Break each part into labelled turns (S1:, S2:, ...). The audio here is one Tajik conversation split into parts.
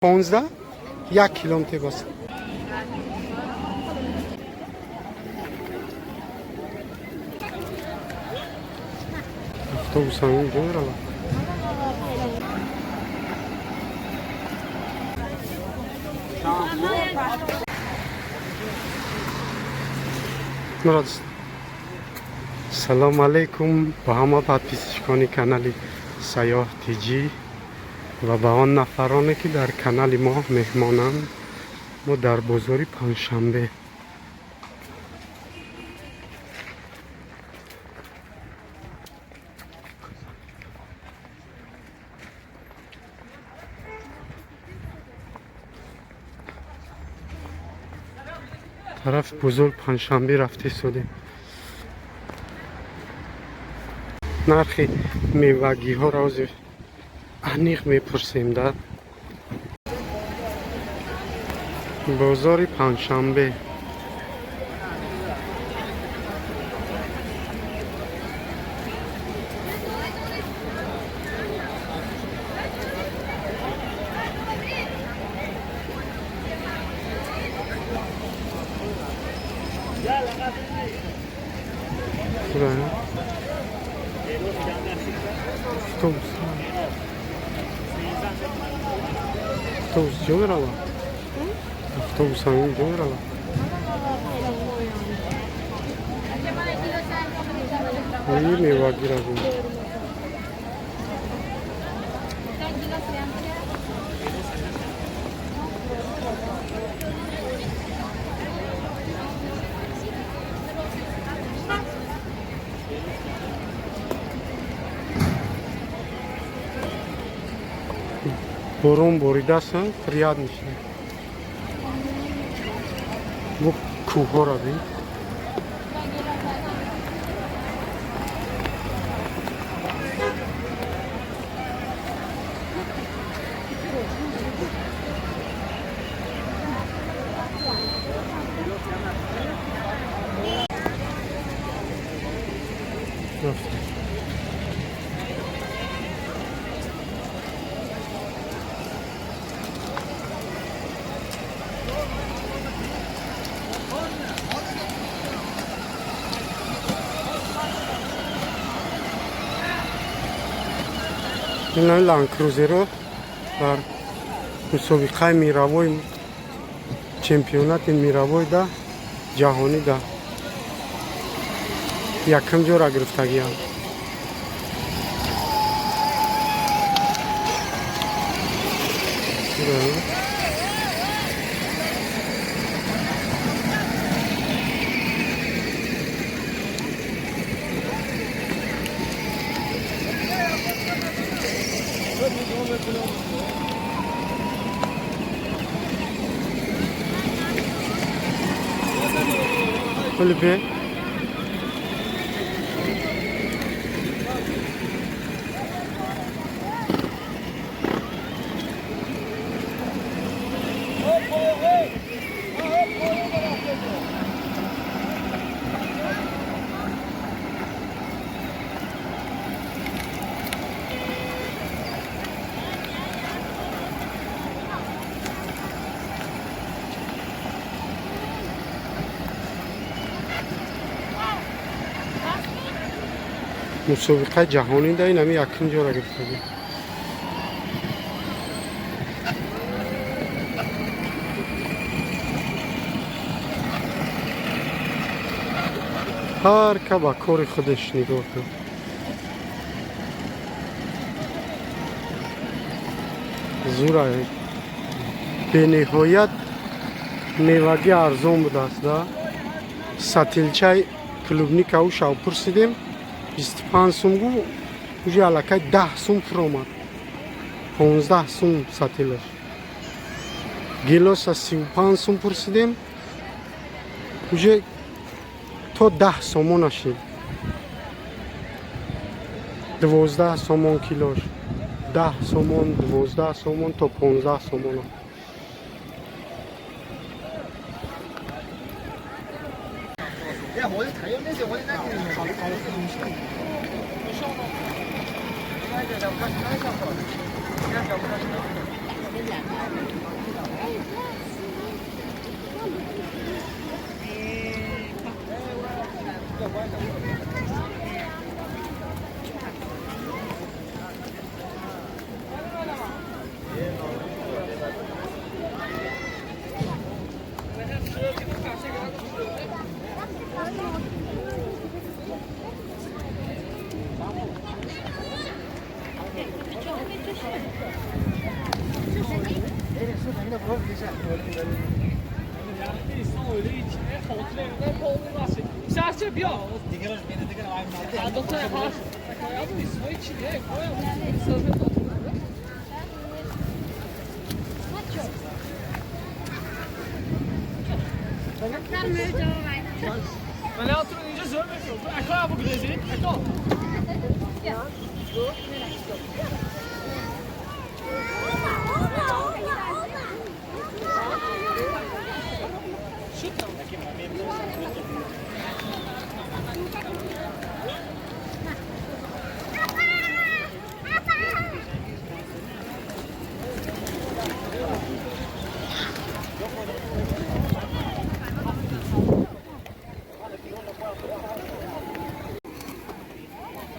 S1: 15 як километр бас. Автобус ҳамин ҷо меравад. Мурод, салом алейкум ба ҳама подписчикони канали Сайёҳ Тҷи ва ба он нафароне, ки дар канали мо меҳмонанд. Мо дар бозори Панҷшанбе. Тарафи бозори Панҷшанбе рафта истодем. Нархи мевагиҳоро ҳозир аниқ мепурсем. Да бозори Панҷшанбе. Автобус, автобус ҷо меравад? Автобус ҳамин ҷо меравад. И мевагира бин. Борон боридааст, приятно шуд. Бо кӯҳҳоро бин. Рафтем. Ин Ланд Крузеро дар мусобиқаи мировой, чемпионати мировой да ҷаҳонӣ да якум ҷора гирифтагиам. Филиппе. Мусобиқаи ҷаҳонӣ да инами якум ҷора гирифтагӣ. Ҳар ка ба кори худаш нигоҳ кун. Зура, бениҳоят мевагӣ арзон будааст. Да сатилчаи клубника ушав пурсидем, 25 сум гу, уже аллакай 10 сум фуромад, 15 сум сатилаш. Гилоса 35 сум пурсидем, уже то 10 сомон нашид, 12 сомон килош, 10 сомон, 12 сомон то 15 сомона.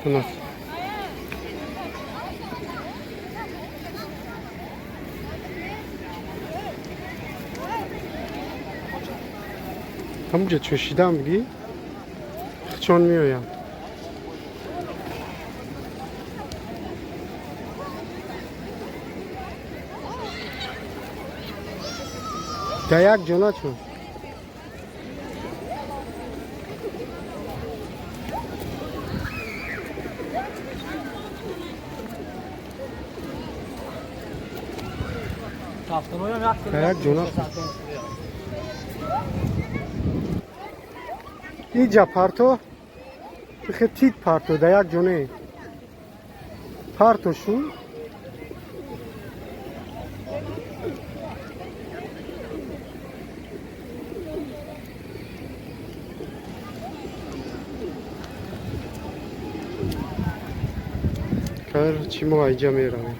S1: Нас. Ҳамуҷа чӯшидам, бигӣ, чон меоям. Да як ҷо начун. Да як ҷо начун. Иҷа парто, ихе тит парто, да як ҷо не парто шу. Короче, мо айҷа меравем.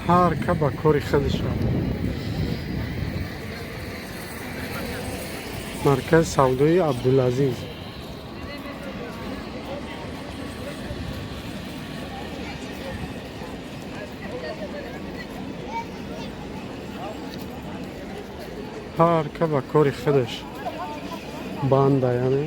S1: Ҳар ка ба кори худаш. Маркази савдои Абдулазиз. Ҳар ка ба кори худаш банда, яъне.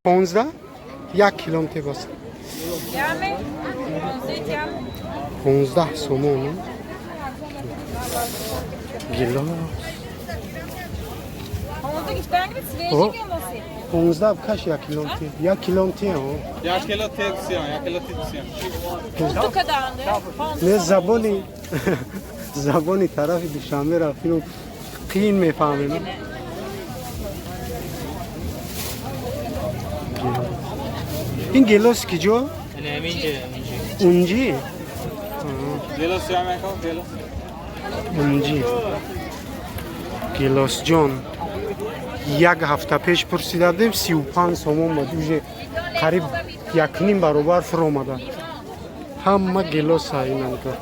S1: 15 як килом тебас. 15 сомон гилос. 15 каш, як килом те, як килом те.
S2: Як кило тепсиан, як кило тепсиан.
S1: Не, забони тарафи Душанбе рафтину қиин мефаҳмем. Ин гелос ки ҷо? Унҷи.
S2: Гелос я гелос.
S1: Унҷи. Гелосҷон. Як ҳафта пеш пурсида будем, 35 сомон буд. Уже қариб 1,5 баробар фуромада. Ҳама гелоса инанка.